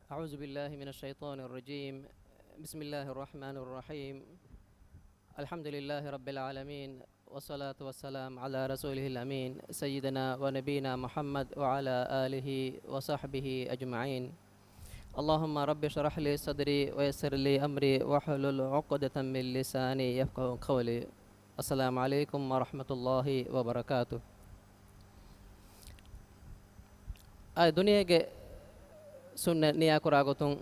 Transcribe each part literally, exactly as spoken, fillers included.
أعوذ بالله من الشيطان الرجيم. بسم الله الرحمن الرحيم. الحمد لله رب العالمين، والصلاة والسلام على رسوله الأمين، سيدنا ونبينا محمد وعلى آله وصحبه أجمعين. اللهم رب اشرح لي صدري ويسر لي أمري واحلل عقدة من لساني يفقهوا قولي. السلام عليكم ورحمة الله وبركاته. އާ، ދުނިޔޭގެ ސުންނަތް ނިޔާކުރާ ގޮތުން،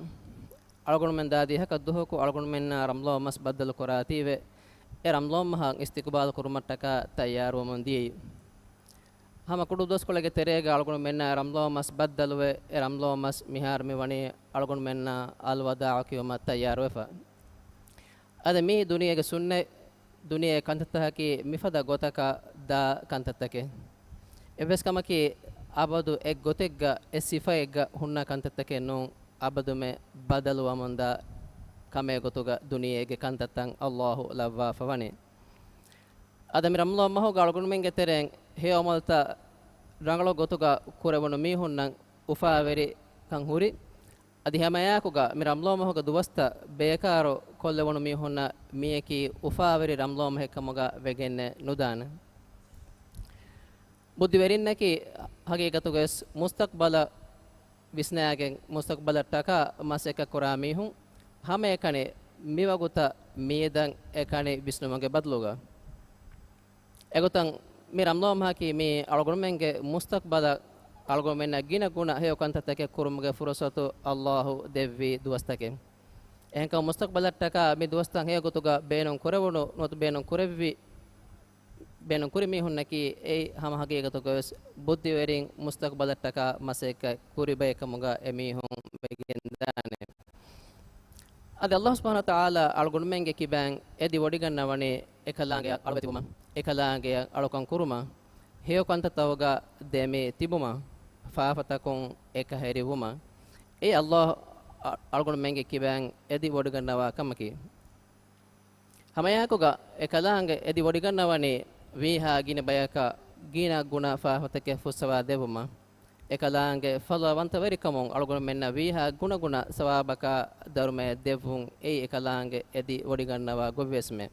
އަޅުގަނޑުމެން ދާ ދިހަކަށް ދުވަހަކު އަޅުގަނޑުމެންނާ ރަމްޟާން މަސް ބައްދަލު ކުރާތީވެ، އެ ރަމްޟާން މަހަށް އިސްތިޤުބާލު ކުރުމަށްޓަކާ ތައްޔާރުވަމުން ދިޔައީ. ހަމަ ކުޑަ ދުވަސްކޮޅެއްގެ ތެރޭގަ އަޅުގަނޑުމެންނާ ރަމްޟާން މަސް ބައްދަލުވެ، އެ ރަމްޟާން މަސް މިހާރު މި ވަނީ އަލްވަދާޢު ކިޔުމަށް ތައްޔާރުވެފަ. އަދި މީ ދުނިޔޭގެ ސުންނަތް، ދުނިޔޭ ކަންތައްތަކަކީ މިފަދަ ގޮތަކަށް ދާ ކަންތައްތަކެއް. އެއްވެސް ކަމަކީ އަބަދު އެއްގޮތެއްގަ އެއް ސިފައެއްގަ ހުންނަ ކަންތައްތަކެއް ނޫން، އަބަދުމެ ބަދަލުވަމުންދާ ކަމެއް ގޮތުގަ ދުނިޔޭގެ ކަންތައްތައް އައްލާހު ލައްވާފަ ވަނީ. އަދި މި ރަމްޟާން މަހުގަ އަޅުގަނޑުމެންގެ ތެރެއިން ހެޔޮ ޢަމަލުތައް ރަނގަޅު ގޮތުގަ ކުރެވުނު މީހުންނަށް އުފާވެރިކަން ހުރި. އަދި ހަމައެއާއެކުގަ މި ރަމްޟާން މަހުގެ ދުވަސްތައް ބޭކާރު ކޮށްލެވުނު މީހުންނަށް މިޔަކީ އުފާވެރި ރަމްޟާން މަހެއްކަމުގަ ވެގެންނެއް ނުދާނެ. ބުއްދިވެރިންނަކީ ހަގީގަތުގަވެސް މުސްތަޤްބަލަށް ވިސްނާގެން މުސްތަޤްބަލަށްޓަކާ މަސައްކަތްކުރާ މީހުން، ހަމައެކަނި މިވަގުތަށް މިއަދަށް އެކަނި ވިސްނުމުގެ ބަދަލުގަ. އެގޮތަށް މި ރަމްޟާން މަހަކީ މީ އަޅުގަނޑުމެންގެ މުސްތަޤްބަލަށް އަޅުގަނޑުމެންނަށް ގިނަ ގުނަ ހެޔޮ ކަންތައްތަކެއް ކުރުމުގެ ފުރުޞަތު އައްލާހު ދެއްވި ދުވަސްތަކެއް. އެހެންކަމުން މުސްތަޤްބަލަށްޓަކާ މި ދުވަސްތައް ހެޔޮ ގޮތުގަ ބޭނުން ކުރެވުނު ނުވަތަ ބޭނުން ކުރެއްވި، ބޭނުން ކުރި މީހުންނަކީ އެއީ ހަމަ ހަގީގަތުގަވެސް ބުއްދިވެރިން މުސްތަޤްބަލަށްޓަކާ މަސައްކަތް ކުރި ބައެއްކަމުގަ އެމީހުން ވެގެންދާނެ. އަދި އައްލާހު ސުބްޙާނަހު ވަތަޢާލާ އަޅުގަނޑުމެންގެ ކިބައިން އެދި ވޮޑިގަންނަވަނީ އެކަލާނގެއަށް އަޅުވެތިވުމަށް، އެކަލާނގެއަށް އަޅުކަން ކުރުމަށް، ހެޔޮ ކަންތައްތަކުގަ ދެމި ތިބުމަށް، ފާފަތަކުން އެކަހެރިވުމަށް. އެއީ އައްލާހު އަ-، އަޅުގަނޑުމެންގެ ކިބައިން އެދި ވޮޑިގަންނަވާ ކަމަކީ. ހަމައެއާއެކުގަ އެކަލާނގެ އެދި ވޮޑިގަންނަވަނީ ވީހާ ގިނަ ބަޔަކަށް ގިނަ ގުނަ ފާފަތަކެއް ފުއްސަވާ ދެއްވުމަށް. އެކަލާނގެ ފަޟުލުވަންތަވެރިކަމުން އަޅުގަނޑުމެންނަށް ވީހާ ގުނަގުނަ ސަވާބަކާ ދަރުމައެއް ދެއްވުން އެއީ އެކަލާނގެ އެދި ވޮޑިގަންނަވާ ގޮތްވެސްމެ.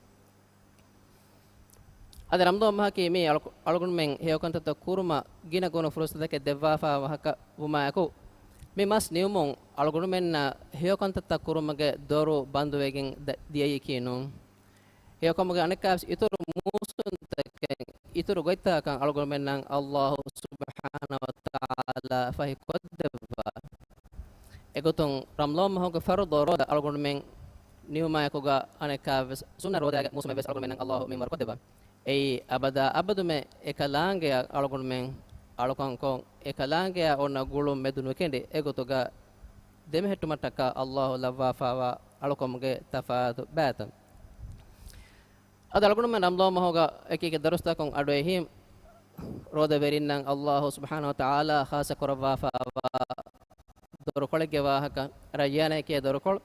އަދި ރަމްޟާން މަހަކީ މީ އަޅު-، އަޅުގަނޑުމެން ހެޔޮ ކަންތައްތައް ކުރުމަށް ގިނަ ގުނަ ފުރުޞަތަކެއް ދެއްވާފާ ވާހަކަ ވުމާއެކު، މި މަސް ނިމުމުން އަޅުގަނޑުމެންނަށް ހެޔޮ ކަންތައްތައް ކުރުމުގެ ދޮރު ބަންދުވެގެން ދަ-، ދިޔައީކީ ނޫން. ހެޔޮކަމުގެ އަނެއްކާވެސް އިތުރު މޫސުންތަކެއް، އިތުރު ގޮތްތަކަކަށް އަޅުގަނޑުމެންނަށް އައްލާހު ސުބްޙާނަހު ވަތަޢާލާ ފަހި ކޮށްދެއްވާ. އެގޮތުން ރަމްޟާން މަހުގެ ފަރުޟު ރޯދަ އަޅުގަނޑުމެން ނިމުމާއެކުގަ އަނެއްކާވެސް ސުންނަ ރޯދައިގެ މޫސުމެއްވެސް އަޅުގަނޑުމެންނަށް އައްލާހު މިންވަރު ކޮށްދެއްވާ. އެއީ އަބަދާ އަބަދުމެ އެކަލާނގެއަށް އަޅުގަނޑުމެން އަޅުކަންކޮށް، އެކަލާނގެއާ އޮންނަ ގުޅުން މެދު ނުކެނޑި އެގޮތުގަ ދެމެހެއްޓުމަށްޓަކާ އައްލާހު ލައްވާފާވާ އަޅުކަމުގެ ތަފާތު ބައިތައް. އަދި އަޅުގަނޑުމެން ރަމްޟާން މަހުގަ އެކި އެކި ދަރުސްތަކުން އަޑުއެހީ، ރޯދަވެރިންނަށް އައްލާހު ސުބްޙާނަހު ވަތަޢާލާ ޚާއްޞަ ކުރައްވާފާވާ ދޮރުކޮޅެއްގެ ވާހަކަ، ރައްޔާނާ ކިޔޭ ދޮރުކޮޅު.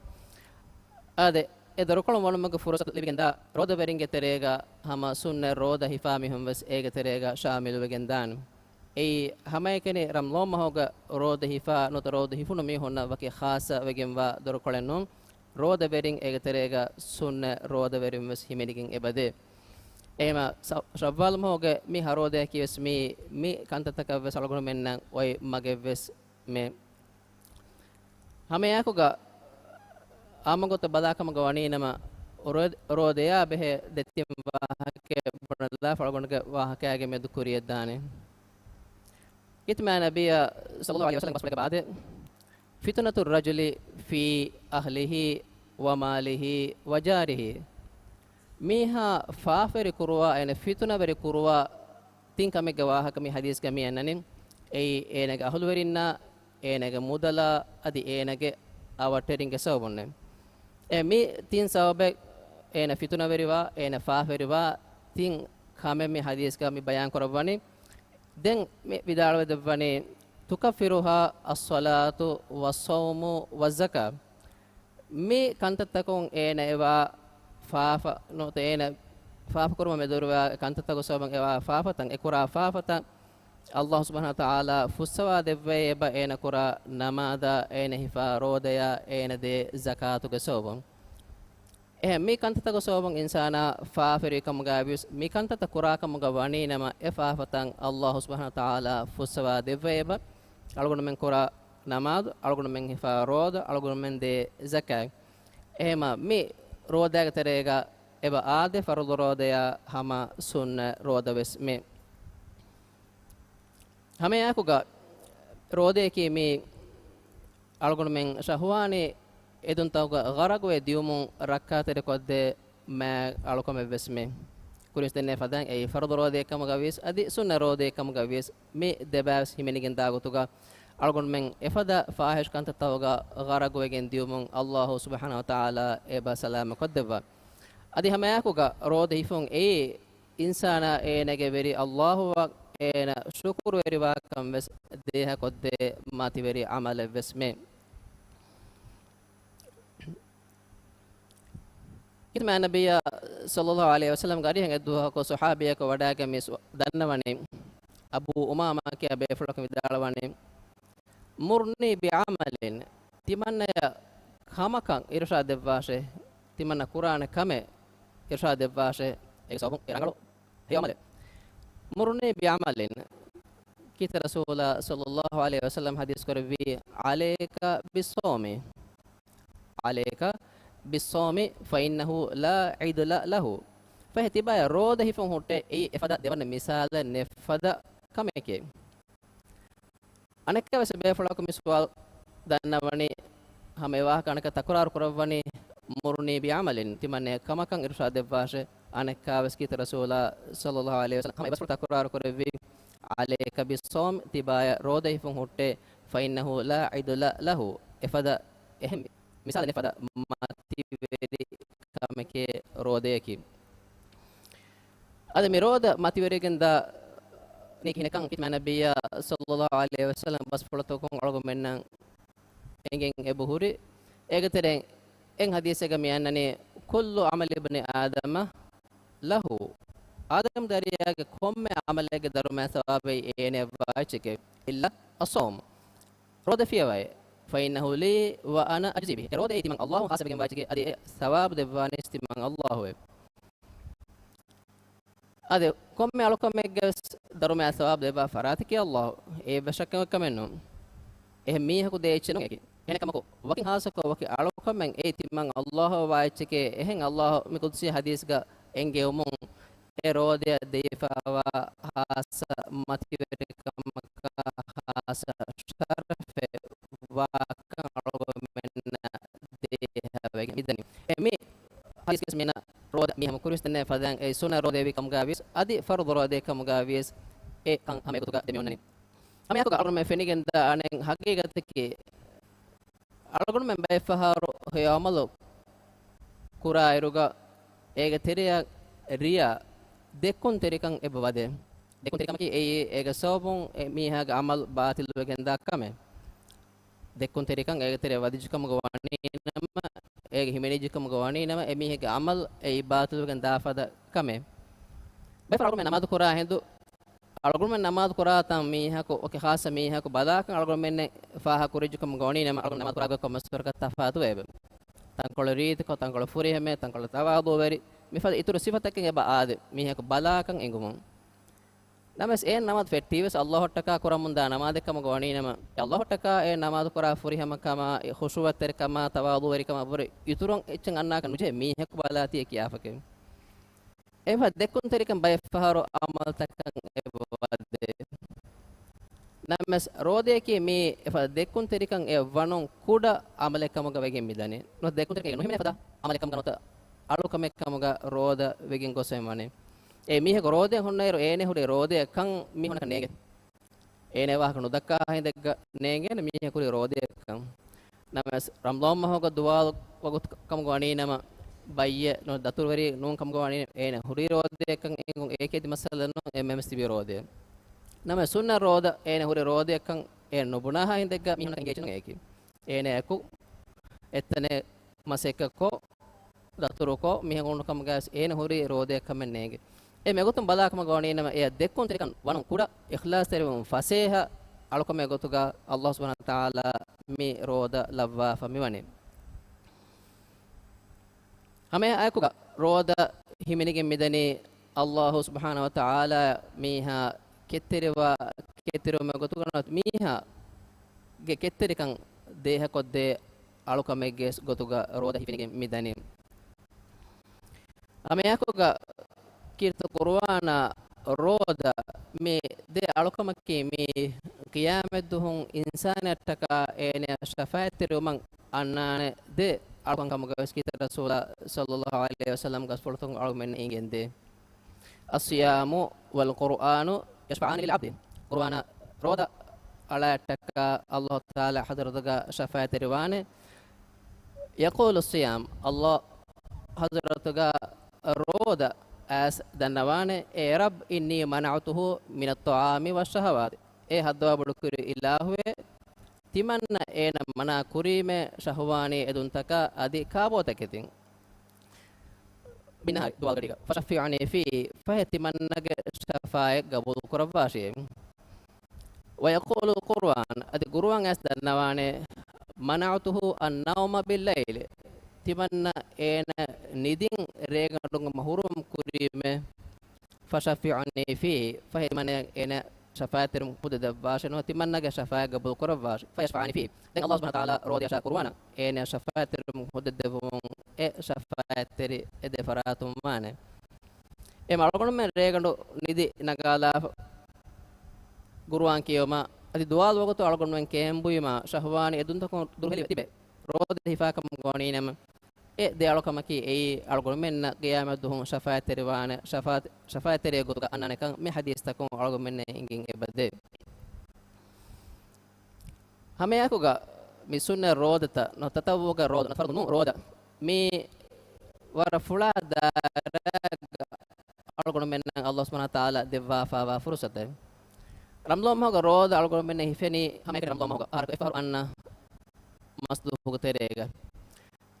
އާދެ، އެ ދޮރުކޮޅު ވަނުމުގެ ފުރުޞަތު ލިބިގެންދާ ރޯދަވެރިންގެ ތެރޭގަ ހަމަ ސުންނަ ރޯދަ ހިފާ މީހުން ވެސް އޭގެ ތެރޭގަ ޝާމިލުވެގެން ދާނެ. އެއީ ހަމައެކަނި ރަމްޟާން މަހުގަ ރޯދަ ހިފާ ނުވަތަ ރޯދަ ހިފުނު މީހުންނަށް ވަކި ޚާއްޞަ ވެގެންވާ ދޮރުކޮޅެއް ނޫން. ރޯދަވެރިން އޭގެ ތެރޭގަ ސުންނަ ރޯދަވެރިން ވެސް ހިމެނިގެން އެބަދޭ. އެހެމަ ސަ-، ޝައްވާލް މަހުގެ މި ހަރޯދަޔަކީ ވެސް މީ، މި ކަންތައްތަކަށް ވެސް އަޅުގަނޑުމެންނަށް އޮތް މަގެއް ވެސް މެ. ހަމައެއާއެކުގަ އާއްމުގޮތަށް ބަލާކަމުގަ ވަނީނަމަ، ރޯ-، ރޯދަޔާ ބެހޭ ދެތިން ވާހަކައެއް ބުނެލާފަ އަޅުގަނޑުގެ ވާހަކައިގެ މެދު ކުރިޔަށްދާނެ. ކިތަމާ ނަބިއްޔާ ޞައްލައްލާހު ޢަލައިހި ވަސައްލަމް ބަސްފުޅެއްގަ ވާދޭ، ފިތުނަތު ރަޖުލި ފީ އަހްލިހި ވަމާލިހި ވަޖާރިހި. މީހާ ފާފަވެރި ކުރުވާ، އޭނަ ފިތުނަވެރި ކުރުވާ ތިން ކަމެއްގެ ވާހަކަ މި ޙަދީޘްގަ މި އަންނަނީ. އެއީ އޭނަގެ އަހުލުވެރިންނާ، އޭނަގެ މުދަލާ، އަދި އޭނަގެ އަވަށްޓެރިންގެ ސަބަބުންނޭ. އެ މި ތިން ސަބަބެއް އޭނަ ފިތުނަވެރިވާ، އޭނަ ފާފަވެރިވާ ތިން ކަމެއް މި ޙަދީޘްގަ މި ބަޔާން ކުރައްވަނީ. ދެން މި ވިދާޅުވެ ދެއްވަނީ، تكفرها الصلاة والصوم والزكاة. މި ކަންތައްތަކުން އޭނަ އެވާ ފާފަ ނުވަތަ އޭނަ ފާފަކުރުމަށް މެދުވެރިވާ ކަންތައްތަކުގެ ސަބަބުން އެވާ ފާފަތައް، އެ ކުރާ ފާފަތައް ﷲ ސުބްޙާނަހޫ ވަތަޢާލާ ފުއްސަވާ ދެއްވައޭ އެބަ އޭނަ ކުރާ ނަމާދާ، އޭނަ ހިފާ ރޯދަޔާ، އޭނަ ދޭ ޒަކާތުގެ ސަބަބުން. އެހެން މި ކަންތައްތަކުގެ ސަބަބުން އިންސާނާ ފާފަވެރި ކަމުގައި ވިޔަސް، މި ކަންތައްތައް ކުރާ ކަމުގަ ވަނީ ނަމަ، އެ ފާފަތައް ﷲ ސުބްޙާނަހޫ ވަތަޢާލާ ފުއްސަވާ ދެއްވައޭ އެބަ. އަޅުގަނޑުމެން ކުރާ ނަމާދު، އަޅުގަނޑުމެން ހިފާ ރޯދަ، އަޅުގަނޑުމެން ދޭ ޒަކާތް. އެހެމަ މި ރޯދައިގެ ތެރޭގަ އެބަ އާދެ ފަރުޟު ރޯދަޔާ ހަމަ ސުންނަ ރޯދަ ވެސް މި. ހަމައެއާއެކުގަ ރޯދަޔަކީ މި އަޅުގަނޑުމެން ޝަހުވާނީ އެދުންތަކުގަ ޣަރަގުވެ ދިއުމުން ރައްކާތެރިކޮށްދޭ މާތް އަޅުކަމެއް ވެސް މި. ކުރިން ދެންނެވި ފަދައިން އެއީ ފަރުޟު ރޯދަޔެއް ކަމުގަ ވިޔަސް އަދި ސުންނަ ރޯދަޔެއް ކަމުގަ ވިޔަސް މި ދެބާވެސް ހިމެނިގެން ދާ ގޮތުގަ އަޅުގަނޑުމެން އެފަދަ ފާޙިޝް ކަންތައްތަކުގަ ޣަރަގުވެގެން ދިއުމުން ﷲ ސުބްޙާނަހޫ ވަތަޢާލާ އެބަ ސަލާމަތް ކޮށްދެއްވާ. އަދި ހަމައެއާއެކުގަ ރޯދަ ހިފުން އެއީ އިންސާނާ އޭނަގެ ވެރި ﷲ އަށް އޭނަ ޝުކުރުވެރިވާކަން ވެސް ދޭހަކޮށްދޭ މަތިވެރި ޢަމަލެއް ވެސް މި. ކިތަންމެ ނަބިއްޔާ ޞައްލައްލާހު ޢަލައިހި ވަސައްލަމް ގަރިހަން އެއްދުވަހަކު ޞަޙާބީއަކު ވަޑައިގެން މި ދަންނަވަނީ، އަބޫ އުމާމާ ކިޔާ ބޭފުޅަކު ވިދާޅުވަނީ، މުރުނީ ބިޢަމަލިން، ތިމަންނަޔަށް ކަމަކަށް އިރުޝާދު ދެއްވާށޭ، ތިމަންނަ ކުރާނެ ކަމެއް އިރުޝާދު ދެއްވާށޭ، އޭގެ ސަބަބުން އެ ރަނގަޅު ހެޔޮ ޢަމަލެއް. މުރުނީ ބިޢަމަލިން، ކީރިތި ރަސޫލާ ޞައްލައްލާހު ޢަލައިހި ވަސައްލަމް ޙަދީޘް ކުރެއްވީ، ޢަލައިކަ ބިއްޞައުމި، ޢަލައިކަ ބިއްޞައުމި ފައިނަހޫ ލާ ޢިދުލަ ލަހޫ. ފަހެ ތިބާޔަށް ރޯދަ ހިފުން ހުއްޓޭ، އެއީ އެފަދަ ދެވަނަ މިސާލެއް ނެތް ފަދަ ކަމެކޭ. އަނެއްކާވެސް ބޭފުޅަކު މި ސުވާލު ދަންނަވަނީ، ހަމަ އެ ވާހަކަ އަނެއްކާ ތަކުރާރު ކުރައްވަނީ، މުރުނީ ބިޢަމަލިން، ތިމަންނަޔަށް ކަމަކަށް އިރުޝާދު ދެއްވާށޭ. އަނެއްކާވެސް ކީރިތި ރަސޫލާ ޞައްލައްލާހު ޢަލައިހި ވަސައްލަމް ހަމަ އެ ބަސްފުޅު ތަކުރާރު ކުރެއްވީ، ޢަލައިކަ ބިއްޞައުމް، ތިބާޔަށް ރޯދަ ހިފުން ހުއްޓޭ، ފައިނަހޫ ލާ ޢިދުލަ ލަހޫ، އެފަދަ އެހެން މިސާލެއް ނެތް ފަދަ މަތިވެރި ކަމެކޭ ރޯދަޔަކީ. އަދި މި ރޯދަ މަތިވެރިވެގެން ދާނީ ކިހިނެއްކަން ކިތަންމެ ނަބިއްޔާ ޞައްލައްލާހު ޢަލައިހި ވަސައްލަމް ބަސްފުޅުތަކުން އަޅުގަނޑުމެންނަށް އެނގެން އެބަހުރި. އޭގެ ތެރެއިން އެއް ޙަދީޘެއްގަ މި އަންނަނީ، ކުއްލު ޢަމަލި އިބްނި އާދަމަ ލަހޫ، އާދަމް ދަރިޔާގެ ކޮންމެ ޢަމަލެއްގެ ދަރުމަޔާ ސަވާބެއް އޭނަޔަށް ވާ އެއްޗެކޭ، އިއްލާ އައްޞައުމް، ރޯދަ ފިޔަވައޭ، ފައިނަހޫ ލީ ވަ އަނަ އަޖްޒީ ބިހި، އެ ރޯދައީ ތިމަން ﷲ އަށް ޚާއްޞަވެގެންވާ އެއްޗެކޭ، އަދި އެ ސަވާބު ދެއްވާނީސް ތިމަން ﷲ އޭ. އަދި ކޮންމެ އަޅުކަމެއްގެ ވެސް ދަރުމަޔާ ސަވާބު ދެއްވާ ފަރާތަކީ ﷲ، އެއީ އެއްވެސް ޝައްކެއް ކަމެއް ނޫން. އެހެން މީހަކު ދޭ އެއްޗެއް ނޫން އެކީ. އެހެންކަމަކު، ވަކި ޚާއްޞަކޮށް ވަކި އަޅުކަމެއް އެއީ ތިމަން ﷲ އަށް ވާ އެއްޗެކޭ. އެހެން ﷲ މި ޤުދުސީ ޙަދީޘްގަ އެންގެވުމުން، އެ ރޯދަޔަށް ދެވިފައިވާ ޚާއްޞަ މަތިވެރިކަމަކާ ޚާއްޞަ ޝަރަފެއް ވާކަން އަޅުގަނޑުމެންނަށް ދޭހަވެގެން މިދަނީ. އެ މި ޙަދީޘްގައި މިއަންނަ ރޯދަ މީހަކު ކުރިން ދެންނެވި ފަދައިން އެ ސުންނަ ރޯދައެއް ކަމުގަ ވިޔަސް އަދި ފަރުޟު ރޯދައެއް ކަމުގަ ވިޔަސް އެ ކަން ހަމަ އެގޮތުގަ ދެމިއޮންނަނީ. ހަމައެއާއެކުގަ އަޅުގަނޑުމެން ފެނިގެންދާ އަނެއް ހަގީގަތަކީ، އަޅުގަނޑުމެން ބައެއްފަހަރު ހެޔޮ ޢަމަލު ކުރާއިރުގަ އޭގެ ތެރެއަށް ރިޔާ، ދެއްކުންތެރިކަން އެބަ ވަދޭ. ދެއްކުންތެރިކަމަކީ އެއީ އޭގެ ސަބަބުން އެ މީހާގެ ޢަމަލު ބާޠިލުވެގެންދާ ކަމެއް. ދެއްކުންތެރިކަން އޭގެ ތެރެއަށް ވަދެއްޖެކަމުގަ ވަނީނަމަ، އޭގެ ހިމެނިއްޖެކަމުގަ ވަނީނަމަ، އެމީހެއްގެ ޢަމަލު އެއީ ބާޠިލުވެގެން ދާ ފަދަ ކަމެއް. ބައެއްފަހަރު އަޅުގަނޑުމެން ނަމާދު ކުރާ ހިނދު، އަޅުގަނޑުމެން ނަމާދު ކުރާ ތަން މީހަކު، ވަކި ޚާއްޞަ މީހަކު ބަލާކަން އަޅުގަނޑުމެންނަށް ފާހަގަ ކުރެއްޖެކަމުގަ ވަނީނަމަ، އަޅުގަނޑު ނަމާދު ކުރާ ގޮތް ކޮންމެސް ވަރަކަށް ތަފާތުވޭ އެބަ. ތަންކޮޅެއް ރީތިކޮށް، ތަންކޮޅެއް ފުރިހަމައެއް، ތަންކޮޅެއް ތަވާޟޫވެރި، މިފަދަ އިތުރު ސިފަތަކެއް އެބަ އާދެ، މީހަކު ބަލާކަން އެނގުމުން. ނަމަވެސް އޭނަ ނަމާދު ފެއްޓީވެސް ﷲ އަށްޓަކާ ކުރަމުންދާ ނަމާދެއް ކަމުގަ ވަނީނަމަ، ﷲ އަށްޓަކާ އެ ނަމާދު ކުރާ ފުރިހަމަކަމާ، އެ ޚުޝޫޢަތްތެރިކަމާ، ތަވާޟޫވެރިކަމާ ވުރެ އިތުރުން އެއްޗެއް އަންނާކަށް ނުޖެހޭ، މީހަކު ބަލާތީ އެ ކިޔާފަކެވެ. އެފަދަ ދެއްކުންތެރިކަން ބައެއްފަހަރު ޢަމަލުތަކަށް އެބަ ވަދޭ. ނަމަވެސް ރޯދަޔަކީ މީ އެފަދަ ދެއްކުންތެރިކަން އެ ވަނުން ކުޑަ ޢަމަލެއް ކަމުގަ ވެގެން މިދަނީ. ނުވަތަ ދެއްކުންތެރިކަން ނުހިމެނޭ ފަދަ ޢަމަލެއް ކަމުގަ ނުވަތަ އަޅުކަމެއް ކަމުގަ ރޯދަ ވެގެން ގޮސް އެ ވަނީ. އެ މީހަކު ރޯދައަށް ހުންނައިރު އޭނަ ހުރީ ރޯދައަށް ކަން މީހުންނަކަށް ނޭނގެ. އޭނަ ވާހަކަ ނުދައްކާ ހިނދެއްގަ ނޭނގޭނެ މީހަކު ހުރީ ރޯދައަށް ކަން. ނަމަވެސް ރަމަޟާން މަހުގަ ދުވާލު ވަގުތު ކަމުގަ ވަނީ ނަމަ، ބައްޔެއް ނުވަތަ ދަތުރުވެރި ނޫން ކަމުގަ ވަނީ އޭނަ ހުރީ ރޯދައަށް ކަން އެނގުން އޭކޭ ދިމައްސަލަ ނޫން އެންމެންވެސް ތިބީ ރޯދައަށް. ނަމަވެސް ސުންނަ ރޯދަ އޭނަ ހުރީ ރޯދައަށް ކަން އޭނަ ނުބުނާހާ ހިނދެއްގަ މީހުންނަކަށް އެނގޭ އެއްޗެއް ނޫން އެއަކީ. އޭނަ އެކު އެއްތަނެއް މަސައްކަތްކޮށް، ދަތުރުކޮށް، މިހެން އުޅުނު ކަމުގައި އޭނަ ހުރީ ރޯދައަށް ކަމެއް ނޭނގެ. އެ މެގޮތުން ބަލާކަމަށް ގޮވަނީނަމަ، އެއަށް ދެއްކުންތެރިކަން ވަނުން ކުޑަ، އިޚްލާޞްތެރިވުން ފަސޭހަ އަޅުކަމެއް ގޮތުގަ ﷲ ސުބްޙާނަހޫ ވަތަޢާލާ މި ރޯދަ ލައްވާފަ މިވަނީ. ހަމައެއާއެކުގަ ރޯދަ ހިމެނިގެން މިދަނީ ﷲ ސުބްޙާނަހޫ ވަތަޢާލާ މީހާ ކެތްތެރިވާ، ކެތްތެރިވުމެއް ގޮތުގަ ނުވަތަ މީހާގެ ކެތްތެރިކަން ދޭހަކޮށްދޭ އަޅުކަމެއްގެ ގޮތުގަ ރޯދަ ހިފެނިގެން މިދަނީ. ހަމައެއާއެކުގަ ކީރިތި ޤުރުއާނާ ރޯދަ މި ދެ އަޅުކަމަކީ މި ޤިޔާމަތްދުވަހު އިންސާނާއަށްޓަކާ އޭނަޔަށް ޝަފާޢަތްތެރިވުމަށް އަންނާނެ ދެ އަޅުކަން ކަމުގަވެސް ކީރިތި ރަސޫލާ ޞައްލައްލާހު ޢަލައިހި ވަސައްލަމް ގަސްފުޅުތަކުން އަޅުގަނޑުމެންނަށް އެނގެންދޭ. الصيام والقرآن يشفعان للعبد. ޤުރުއާނާ ރޯދަ އަޅާއަށްޓަކާ ﷲ ތަޢާލާ ޙަޟްރަތުގަ ޝަފާޢަތްތެރިވާނެ. يقول الصيام، ﷲ ޙަޟްރަތުގަ ރޯދަ އައިސް ދަންނަވާނެ، اے رب إني منعته من الطعام والشهوات. އޭ ހައްދަވާ ބޮޑުކުރި އިލާހުވެ، ތިމަންނަ އޭނަ މަނާ ކުރީމޭ ޝަހުވާނީ އެދުންތަކާ އަދި ކާބޯތަކެތިން. މިންހާ ދުވާލުގަޑީގަ، فشفعني فيه، ފަހެ ތިމަންނަގެ ޝަފާޢަތް ގަބޫލު ކުރައްވާށޭ. ويقول القرآن، އަދި ޤުރުއާން އައިސް ދަންނަވާނެ، منعته النوم بالليل، ތިމަންނަ އޭނަ ނިދިން ރޭގަނޑުން މަޙްރޫމް ކުރީމޭ، فشفعني فيه، ފަހެ ތިމަންނަ އޭނަ ޝަފާޢަތްތެރިވުން ހުއްދަ ދެއްވާށޭ ނުވަތަ ތިމަންނަގެ ޝަފާޢަތް ގަބޫލު ކުރައްވާށޭ، فيشفعني فيه. ދެން ﷲ ސުބްޙާނަހޫ ވަތަޢާލާ ރޯދަޔަށާ ޤުރުއާނަށް އޭނަޔަށް ޝަފާޢަތްތެރިވުން ހުއްދަ ދެއްވުމުން އެ ޝަފާޢަތްތެރި އެ ދެ ފަރާތުން ވާނެ. އެ އަޅުގަނޑުމެން ރޭގަނޑު ނިދި ނަގާލާފަ ޤުރުއާން ކިޔެވުމާ އަދި ދުވާލު ވަގުތު އަޅުގަނޑުމެން ކޭނބުއިމާ ޝަހުވާނީ އެދުންތަކުން ދުރުހެލިވެ ތިބެ ރޯދަ ހިފާކަމަށް ގޮވަނީނަމަ، އެ ދެ އަޅުކަމަކީ އެއީ އަޅުގަނޑުމެންނަށް ޤިޔާމަތްދުވަހު ޝަފާޢަތްތެރިވާނެ، ޝަފާޢަތް، ޝަފާޢަތްތެރިއެއް ގޮތުގަ އަންނާނެކަން މި ޙަދީޘްތަކުން އަޅުގަނޑުމެންނަށް އެނގިން އެބަދޭ. ހަމައެއާއެކުގަ މި ސުންނަތް ރޯދަތައް ނުވަތަ ތަޠައްވުޢުގެ ރޯދަ، ނުވަތަ ފަރުޟު ނޫން ރޯދަ، މީ ވަރަށް ފުޅާ ދާއިރާގަ އަޅުގަނޑުމެންނަށް ﷲ ސުބްޙާނަހޫ ވަތަޢާލާ ދެއްވާފައިވާ ފުރުޞަތެއް. ރަމަޟާން މަހުގެ ރޯދަ އަޅުގަނޑުމެންނަށް ހިފެނީ ހަމައެކަނި ރަމަޟާން މަހުގަ އަހަރަކު އެއްފަހަރު އަންނަ މަސްދުވަހުގެ ތެރޭގަ.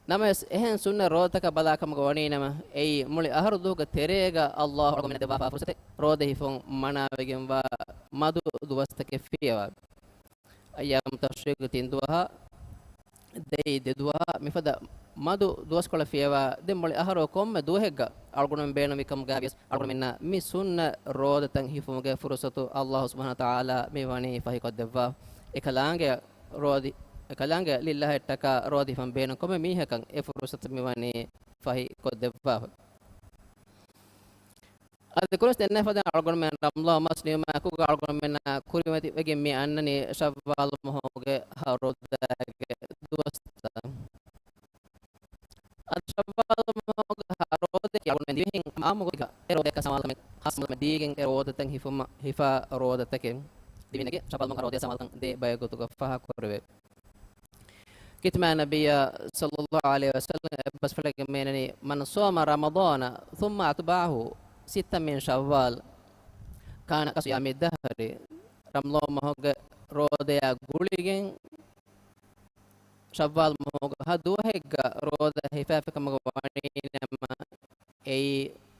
ނަމަވެސް، އެހެން ސުންނަތް ރޯދަތަކަށް ބަލާކަމުގަ ވަނީނަމަ، އެއީ މުޅި އަހަރު ދުވަހުގެ ތެރޭގަ ﷲ އަޅުގަނޑުމެންނަށް ދެއްވާފާ ފުރުޞަތެއް، ރޯދަ ހިފުން މަނާވެގެންވާ މަދު ދުވަސްތަކެއް ފިޔަވާ. އައްޔާމު ތަޝްރީޤު ތިން ދުވަހާ، ދެ އީދު ދެ ދުވަހާ، މިފަދަ މަދު ދުވަސްކޮޅެއް ފިޔަވާ، ދެން މުޅި އަހަރު ކޮންމެ ދުވަހެއްގަ އަޅުގަނޑުމެން ބޭނުންވިކަމުގަ ވިޔަސް، އަޅުގަނޑުމެންނަށް މި ސުންނަތް ރޯދަތައް ހިފުމުގެ ފުރުޞަތު ﷲ ސުބްޙާނަހޫ ވަތަޢާލާ މިވަނީ ފަހިކޮށްދެއްވާ. އެކަލާނގެ ރޯދި، އެކަލާނގެ ލިއްލާހަށްޓަކާ ރޯދަ ހިފަން ބޭނުން ކޮންމެ މީހަކަށް އެ ފުރުޞަތު މިވަނީ ފަހިކޮށްދެއްވާފަ. އަދި ކުރިން ދެންނެވި ފަދަ އަޅުގަނޑުމެން ރަމަޟާން މަސް ނިމުމާއެކުގަ އަޅުގަނޑުމެންނަށް ކުރިމަތިވެގެން މި އަންނަނީ ޝައްވާލު މަހުގެ ހަ ރޯދަގެ ދުވަސްތައް. އަދި ޝައްވާލު މަހުގެ ހަ ރޯދައަކީ އަޅުގަނޑުމެން ދިވެހިން އާއްމުގޮތުގަ އެ ރޯދަޔަކަށް ސަމާލުކަމެއް، ޚާއްޞަ ސަމާލުކަމެއް ދީގެން އެ ރޯދަތައް ހިފުމަށް، ހިފާ ރޯދަތަކެއް. ދިވެހިންގެ ޝައްވާލު މަހުގެ ހަ ރޯދަޔަށް ސަމާލުކަން ދޭ ބައެއް ގޮތުގަ ފާހަގަކުރެވޭ. ކީރިތި ނަބިއްޔާ ޞައްލައްލާހު ޢަލައިހި ވަސައްލަމް އެއްބަސްފުޅެއްގަ މިއަންނަނީ، من صام رمضان ثم أتبعه ستا من شوال كان كصيام الدهر. ރަމަޟާން މަހުގެ ރޯދަޔާ ގުޅިގެން ޝައްވާލް މަހުގެ ހަ ދުވަހެއްގަ ރޯދަ ހިފާފިކަމުގަ ވަނީނަމަ، އެއީ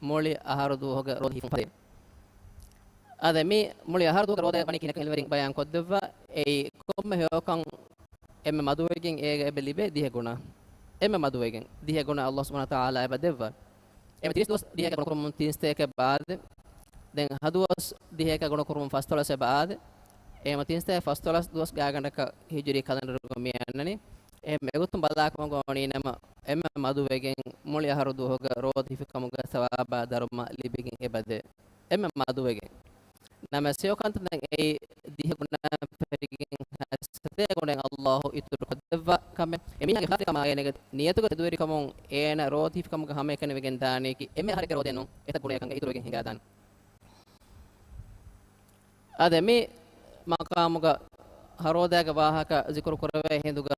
މުޅި އަހަރު ދުވަހުގެ ރޯދަ ހިފުން ފަދައިން. އާދެ، މި މުޅި އަހަރު ދުވަހުގެ ރޯދަ ވަނީ ކިހިނެއްކަން އެޅިވަރުން ބަޔާން ކޮށްދެއްވާ. އެއީ ކޮންމެ ހެޔޮކަން އެންމެ މަދުވެގެން އޭގަ އެބަ ލިބޭ ދިހަ ގުނަ. އެންމެ މަދުވެގެން ދިހަ ގުނަ ﷲ ސުބްޙާނަހޫ ވަތަޢާލާ އެބަ ދެއްވާ. އެންމެ ތިރީސް ދުވަސް ދިހައެއްގަ ގުނަކުރުމުން ތިން ސަތޭކައެއް އާދެ. ދެން ހަ ދުވަސް ދިހައެއްގަ ގުނަކުރުމުން ފަސްދޮޅަސް އެބަ އާދެ. އެހެންވީމަ ތިން ސަތޭކަ ފަސްދޮޅަސް ދުވަސް ގާތްގަނޑަކަށް ހިޖުރީ ކަލަންޑަރުގަ މި އަންނަނީ. އެހެން އެގޮތުން ބަލާކަމުގަ ވަނީނަމަ، އެންމެ މަދުވެގެން މުޅި އަހަރު ދުވަހުގަ ރޯދަ ހިފިކަމުގެ ސަވާބާ ދަރުމަ ލިބިގެން އެބަދޭ. އެންމެ މަދުވެގެން. ނަމަވެސް ހެޔޮކަންތައް ދެން އެއީ ދިހަ ގުނަ ފެށިގެން ހަ ސަތޭކަ ގުނައެއް ﷲ އިތުރު ކޮށްދެއްވާ ކަމެއް. އެމީހާގެ ޚާއްޞަކަމާ އޭނަގެ ނިޔަތުގެ ތެދުވެރިކަމުން އޭނަ ރޯދަ ހިފިކަމުގަ ހަމައެކަނިވެގެން ދާނީކީ އެންމެ އަހަރެއްގެ ރޯދައެއް ނޫން، އެތައް ގުނަޔަކަށް އިތުރުވެގެން ހިނގާދާނެ. އާދެ، މި މަޤާމުގަ ހަ ރޯދައިގެ ވާހަކަ ޒިކުރު ކުރެވޭ ހިނދުގަ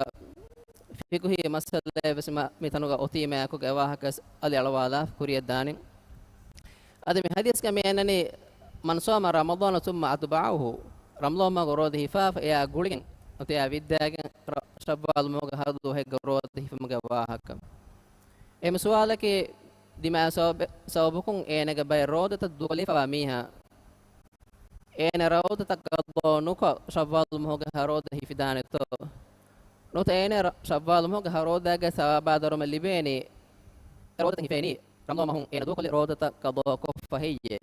ފިޤުހީ މައްސަލައެއް ވެސް މި ތަނުގަ އޮތީމަ އެކުގަ އެ ވާހަކަ ވެސް އަލި އަޅުވާލާފަ ކުރިޔަށް ދާނެ. އަދި މި ޙަދީޘްގަ މި އަންނަނީ، من صام رمضان ثم أتبعه، ރަމަޟާން މަހުގެ ރޯދަ ހިފާފަ އެއާ ގުޅިގެން ނުވަތަ އެއާ ވިއްދާގެން ރަ، ޝައްވާލް މަހުގެ ހަ ދުވަހެއްގަ ރޯދަ ހިފުމުގެ ވާހަކަ. އެންމެ ސުވާލަކީ، ދިމާ ސަބަބެ-، ސަބަބަކުން އޭނަގެ ބައެއް ރޯދަތައް ދޫކޮށްލިފަވާ މީހާ، އޭނަ ރޯދަތައް ޤަޟާ ނުކޮށް ޝައްވާލު މަހުގެ ހަ ރޯދަ ހިފިދާނެތޯ؟ ނުވަތަ އޭނަ ރަ-، ޝައްވާލު މަހުގެ ހަ ރޯދާގެ ސަވާބާ ދަރުމަ ލިބޭނީ އެ ރޯދަތައް ހިފޭނީ ރަމަޟާން މަހުން އޭނަ ދޫކޮށްލި ރޯދަތައް ޤަޟާކޮށްފަ ހެއްޔޭ؟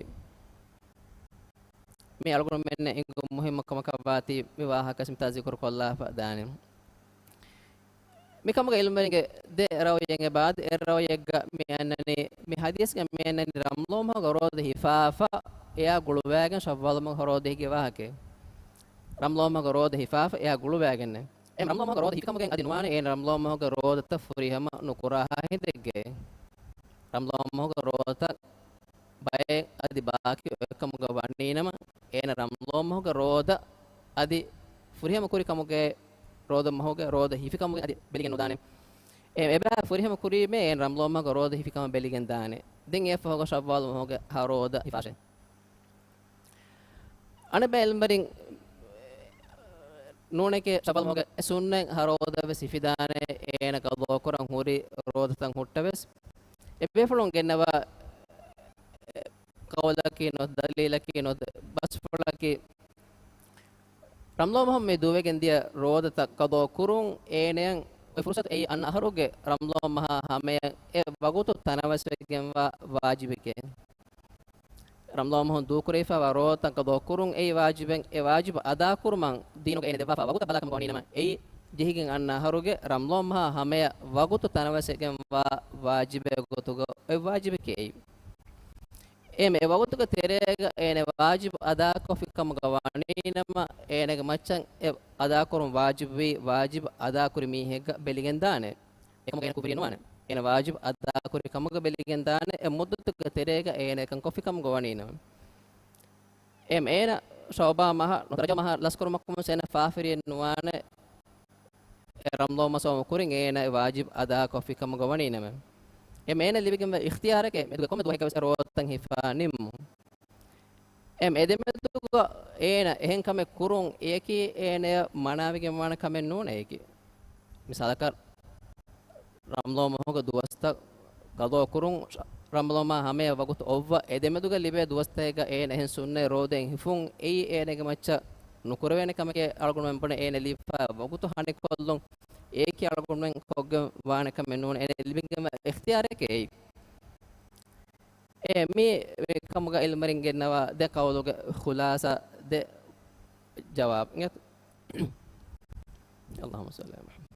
މި އަޅުގަނޑުމެންނަށް އެނގުން މުހިއްމު ކަމަކަށްވާތީ މި ވާހަކަ މިތާ ޒިކުރު ކޮށްލާފަ ދާނެ. މިކަމުގެ އިލްމުވެރިންގެ ދެ ރައުޔެއް އެބައާދެ، އެއް ރައުޔެއްގަ މި އަންނަނީ، މި ޙަދީޘްގަ މި އަންނަނީ ރަމަޟާން މަހުގަ ރޯދަ ހިފާފަ އެއާ ގުޅުވާގެން ޝައްވާލު މަހުގަ ރޯދަ ހިފި ވާހަކައެއް. ރަމަޟާން މަހުގަ ރޯދަ ހިފާފަ އެއާ ގުޅުވާގެން. އެ ރަމަޟާން މަހުގަ ރޯދަ ހިފި ކަމުގެ އަދި ނުވާނެ އޭނަ ރަމަޟާން މަހުގަ ރޯދަތައް ފުރިހަމަ ނުކުރާހާ ހިނދެއްގައި. ރަމަޟާން މަހުގަ ރޯދަ ބައެއް އަދި ބާކީ އޮތްކަމުގަ ވަނީނަމަ، އޭނަ ރަމަޟާން މަހުގަ ރޯދަ އަދި ފުރިހަމަ ކުރި ކަމުގެ، ރޯދަ މަހުގެ ރޯދަ ހިފި ކަމުގެ އަދި ބެލިގެން ނުދާނެ. އެ އެބަ ފުރިހަމަ ކުރީމޭ އޭނަ ރަމަޟާން މަހުގަ ރޯދަ ހިފި ކަމަށް ބެލިގެން ދާނެ. ދެން އެއަށް ފަހުގަ ޝައްވާލު މަހުގެ ހަ ރޯދަ ހިފާށޭ. އަނެއް ބައެއް އިލްމުވެރިން ނޫނެކޭ ޝައްވާލު މަހުގެ އެ ސުންނަތް ހަ ރޯދަ ވެސް ހިފިދާނެ އޭނަ ޤަޟާ ކުރަން ހުރި ރޯދަތައް ހުއްޓަވެސް. އެ ބޭފުޅުން ގެންނަވާ އެ ޤައުލަކީ ނުވަތަ ދަލީލަކީ ނުވަތަ ބަސްފުޅަކީ، ރަމަޟާން މަހުން މި ދޫވެގެން ދިޔަ ރޯދަތައް ޤަޟާ ކުރުން އޭނަޔަށް އޮތް ފުރުޞަތު އެއީ އަންނަ އަހަރުގެ ރަމަޟާން މަހާ ހަމަޔަށް އެ ވަގުތު ތަނަވަސްވެގެންވާ ވާޖިބެކޭ. ރަމަޟާން މަހުން ދޫކުރެވިފައިވާ ރޯދަތައް ޤަޟާ ކުރުން އެއީ ވާޖިބެއް. އެ ވާޖިބު އަދާކުރުމަށް ދީނުގަ އޭނަ ދެއްވާފަ ވަގުތަށް ބަލާކަމަށް ވަނީނަމަ، އެއީ ޖެހިގެން އަންނަ އަހަރުގެ ރަމަޟާން މަހާ ހަމަޔަށް ވަގުތު ތަނަވަސްވެގެންވާ ވާޖިބެއް ގޮތުގަ އޮތް ވާޖިބެކޭ އެއީ. އެ މެ ވަގުތުގެ ތެރޭގަ އޭނަ ވާޖިބު އަދާކޮށްފި ކަމުގަ ވަނީނަމަ، އޭނަގެ މައްޗަށް އެ އަދާކުރުން ވާޖިބުވީ ވާޖިބު އަދާކުރި މީހެއްގަ ބެލިގެން ދާނެ. އެކަމުގަ އޭނަ ކުފުރީ ނުވާނެ. އޭނަ ވާޖިބު އަދާކުރި ކަމުގަ ބެލިގެން ދާނެ، އެ މުއްދަތުގެ ތެރޭގަ އޭނަ އެކަން ކޮށްފި ކަމުގަ ވަނީނަމަ. އެ އޭނަ ޝައުބާން މަހަށް ނުވަތަ ރަޖަބު މަހަށް ލަސްކުރުމަށް ކަމަށް އޭނަ ފާފިރިއެއް ނުވާނެ. އެ ރަމަޟާން މަހު ސަބަބުން ކުރިން އޭނަ އެ ވާޖިބު އަދާކޮށްފި ކަމުގަ ވަނީނަމަ. އެ އޭނަ ލިބިގެންވާ އިޚްތިޔާރެކޭ މެދުގެ ކޮންމެ ދުވަހެއްގަ ވެސް އެ ރޯދަތައް ހިފާ ނިންމުން. އެ އެދެމެދުގަ އޭނަ އެހެން ކަމެއް ކުރުން އެޔަކީ އޭނަޔަށް މަނާވެގެންވާނެ ކަމެއް ނޫނޭ އެޔަކީ. މިސާލަކަށް، ރަމަޟާން މަހުގެ ދުވަސްތައް ޤަޟާ ކުރުން، ރަމަޟާން މަހާ ހަމަޔަށް ވަގުތު އޮއްވަ އެދެމެދުގަ ލިބޭ ދުވަސްތަކެއްގަ އޭނަ އެހެން ސުންނަތް ރޯދައެއް ހިފުން އެއީ އޭނަގެ މައްޗަށް ނުކުރެވޭނެ ކަމެކޭ އަޅުގަނޑުމެން ބުނެ އޭނަ ލިބިފައި ވަގުތު ހަނިކޮށްލުން އެޔަކީ އަޅުގަނޑުމެން ކޮށްގެން ވާނެ ކަމެއް ނޫން. އޭނަ ލިބިގެންވާ އިޚްތިޔާރެކޭ އެއީ. އެ މި، މި ކަމުގަ އިލްމުވެރިން ގެންނަވާ ދެ ޤައުލުގެ ޚުލާޞާ ދެ ޖަވާބު. އިނގޭތޯ؟ އައްލާހުއްމަ ޞައްލި ޢަލާ މުޙައްމަދު.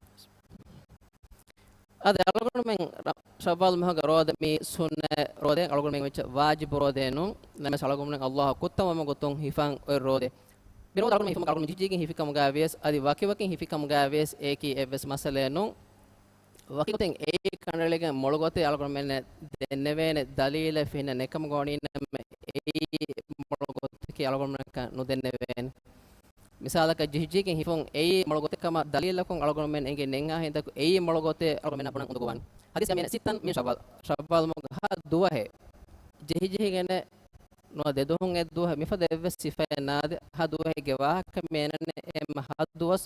އަދި އަޅުގަނޑުމެން ރަ-، ޝައްވާލު މަހުގެ ރޯދަ މި ސުންނަތް ރޯދައެއް، އަޅުގަނޑުމެން މި ވެއްޗަށް ވާޖިބު ރޯދައެއް ނޫން. ނަމަވެސް އަޅުގަނޑުމެން އައްލާހަށް ކުއްތަންވުމުގެ ގޮތުން ހިފަން އޮތް ރޯދައެއް. މި ރޯދަ އަޅުގަނޑުމެން ހިފުމަކީ އަޅުގަނޑު ޖިހިޖިހިގެން ހިފި ކަމުގައި ވިޔަސް އަދި ވަކިވަކިން ހިފި ކަމުގައި ވިޔަސް އެޔަކީ އެއްވެސް މައްސަލައެއް ނޫން. ވަކި ގޮތެއް އެއީ ކަނޑައެޅިގެން މޮޅު ގޮތެއް އަޅުގަނޑުމެންނަށް ދެންނެވޭނެ ދަލީލެއް ފެންނަ ނެތްކަމުގަ ވަނީނަމަ އެއީ މޮޅު ގޮތަކީ އަޅުގަނޑުމެންނަކަށް ނުދެންނެވޭނެ. މިސާލަކަށް ޖިހިޖިހިގެން ހިފުން އެއީ މޮޅު ގޮތެއް ކަމަށް ދަލީލަކުން އަޅުގަނޑުމެން އެނގި ނެތްހާ ހިނދަކު އެއީ މޮޅު ގޮތެއް އަޅުގަނޑުމެންނަށް ބުނަން އުނދަގޫވާނެ. ޙަދީޘް އެމީނަ ސިއްތަން މިން ޝައްވާލް، ޝައްވާލް މަހުގެ ހަ ދުވަހެއް ޖެހިޖެހިގެނެއް ނުވަ ދެ ދުވަހުން އެއް ދުވަހެއް މިފަދަ އެއްވެސް ސިފައެއް ނާދެ. ހަ ދުވަހެއްގެ ވާހަކަ މި އަންނަނީ އެންމެ ހަ ދުވަސް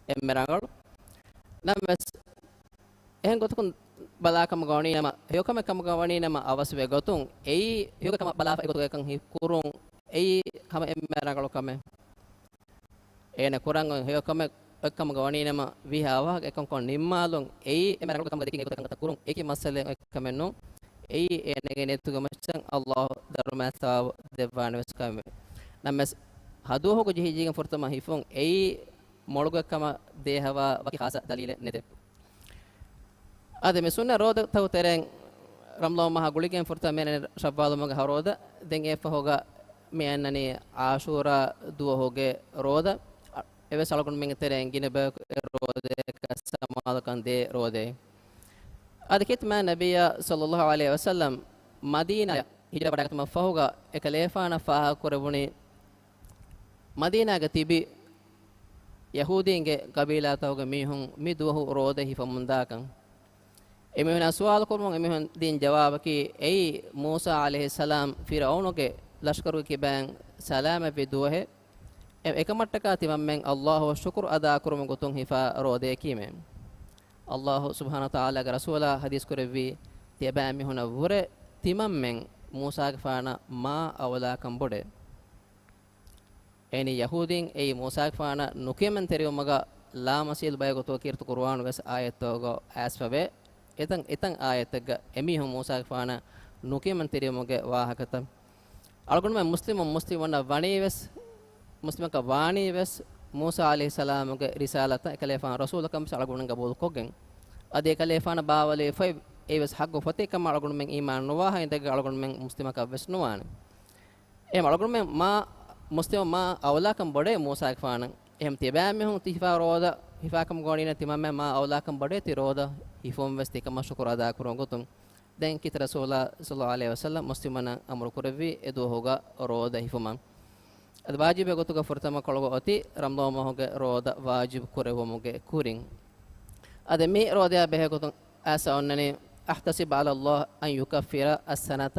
އެންމެ ރަނގަޅު. ނަމަވެސް އެހެން ގޮތަކުން ބަލާ ކަމުގަ ވަނީ ނަމަ، ހެޔޮ ކަމެއް ކަމުގަ ވަނީ ނަމަ އަވަސްވޭ ގޮތުން އެއީ ހެޔޮ ކަމަށް ބަލާފަ އެގޮތުގައި އެކަން ހި-، ކުރުން އެއީ ހަމަ އެންމެ ރަނގަޅު ކަމެއް. އޭނަ ކުރަން އޮތް ހެޔޮ ކަމެއް އޮތް ކަމުގަ ވަނީ ނަމަ، ވީހާ އަވަހަކަށް އެކަންކޮށް ނިންމާލުން އެއީ އެންމެ ރަނގަޅު ކަމުގަ ދެކި އެގޮތަށް ކަންތައް ކުރުން އެކި މައްސަލައެއް އޮތް ކަމެއް ނޫން. އެއީ އޭނަގެ ނިޔަތުގެ މައްޗަށް އައްލާހު ދަރުމައި ސަވާބު ދެއްވާނެ ވެސް ކަމެއް. ނަމަވެސް ހަ ދުވަހުގަ ޖެހިޖެހިގެން ފުރަތަމަ ހިފުން އެއީ މޮޅު ގޮތް ކަމަށް ދޭ ހަވާ ވަކި ޚާއްޞަ ދަލީލެއް ނެތޭ. އަދި މި ސުންނަ ރޯދަތަކުގެ ތެރެއިން ރަމަޟާން މަހާ ގުޅިގެން ފުރަތަމަ މި އަންނަނީ ޝައްވާލު މަހުގެ ހަ ރޯދަ. ދެން އެއަށްފަހުގަ މި އަންނަނީ ޢާޝޫރާ ދުވަހުގެ ރޯދަ. އެވެސް އަޅުގަނޑުމެންގެ ތެރެއިން ގިނަ ބަޔަކު އެ ރޯދަޔަކަށް ސަމާލުކަން ދޭ ރޯދައެއް. އަދި ޚިތްމާ ނަބިއްޔާ ޞައްލައްލާހު ޢަލައިހި ވަސައްލަމް މަދީނާޔަށް ހިޖުރަ ވަޑައިގަތުމަށް ފަހުގަ އެކަލޭފާނަށް ފާހަގަކުރެވުނީ، މަދީނާގަ ތިބި ޔަހޫދީންގެ ޤަބީލާތަކުގެ މީހުން މި ދުވަހު ރޯދަ ހިފަމުންދާކަން. އެމީހުންނާ ސުވާލު ކުރުމުން އެމީހުން ދިން ޖަވާބަކީ، އެއީ މޫސާ ޢަލައިހިއްސަލާމް ފިރްޢައުނުގެ ލަޝްކަރުގެ ކިބައިން ސަލާމަތްވި ދުވަހެއް. އެ-، އެކަމަށްޓަކާ ތިމަންމެން އައްލާހުއަށް ޝުކުރު އަދާކުރުމުގެ ގޮތުން ހިފާ ރޯދަޔަކީމެ. އައްލާހު ސުބްޙާނަހު ވަތަޢާލާގެ ރަސޫލާ ޙަދީޘް ކުރެއްވީ، ތިޔަބައިމީހުނަށް ވުރެ ތިމަންމެން މޫސާގެފާނަށް މާ އައުލާކަން ބޮޑޭ. އެއިނީ ޔަހޫދީން އެއީ މޫސާގެފާނަށް ނުކިޔަމަންތެރިވުމުގަ ލާމަސީލު ބަޔަކު ގޮތުގަ ކީރިތި ޤުރުއާނު ވެސް އާޔަތްތަކުގަ އައިސްފަވޭ. އެތަން، އެތަން އާޔަތެއްގަ އެމީހުން މޫސާގެފާނަށް ނުކިޔަމަންތެރިވުމުގެ ވާހަކަތައް. އަޅުގަނޑުމެން މުސްލިމުން މުސްލިމުންނަށް ވަނީ ވެސް، މުސްލިމަކަށް ވާނީ ވެސް، މޫސާ ޢަލައިހިއްސަލާމުގެ ރިސާލަތަށް އެކަލޭފާނު ރަސޫލަކަށް ވެސް އަޅުގަނޑުމެން ގަބޫލުކޮށްގެން. އަދި އެކަލޭފާނަށް ބާވަލިވެފައި އެއީވެސް ޙައްޤު ފޮތެއް ކަމަށް އަޅުގަނޑުމެން އީމާން ނުވާ ހިނދުގަ އަޅުގަނޑުމެން މުސްލިމަކަށް ވެސް ނުވާނެ. އެހެން އަޅުގަނޑުމެން މާ، މުސްލިމުން މާ އައުލާކަން ބޮޑޭ މޫސާގެފާނަށް. އެހެން ތިޔަބައިމީހުން ތި ހިފާ ރޯދަ ހިފާކަމުގަ ވަނީނަ ތިމަންމެން މާ އައުލާކަން ބޮޑޭ ތި ރޯދަ ހިފުން ވެސް ތިކަމަށް ޝުކުރު އަދާކުރުމުގެ ގޮތުން. ދެން ކީރިތި ރަސޫލާ ޞައްލައްލާހު ޢަލައިހި ވަސައްލަމް މުސްލިމުންނަށް އަމުރު ކުރެއްވީ އެ ދުވަހުގަ ރޯދަ ހިފުމަށް. އަދި ވާޖިބެއް ގޮތުގަ ފުރަތަމަ ކޮޅުގަ އޮތީ ރަމަޟާން މަހުގެ ރޯދަ ވާޖިބު ކުރެއްވުމުގެ ކުރިން. އަދި މި ރޯދަޔާ ބެހޭ ގޮތުން އައިސް އޮންނަނީ، أحتسب على الله أن يكفر السنة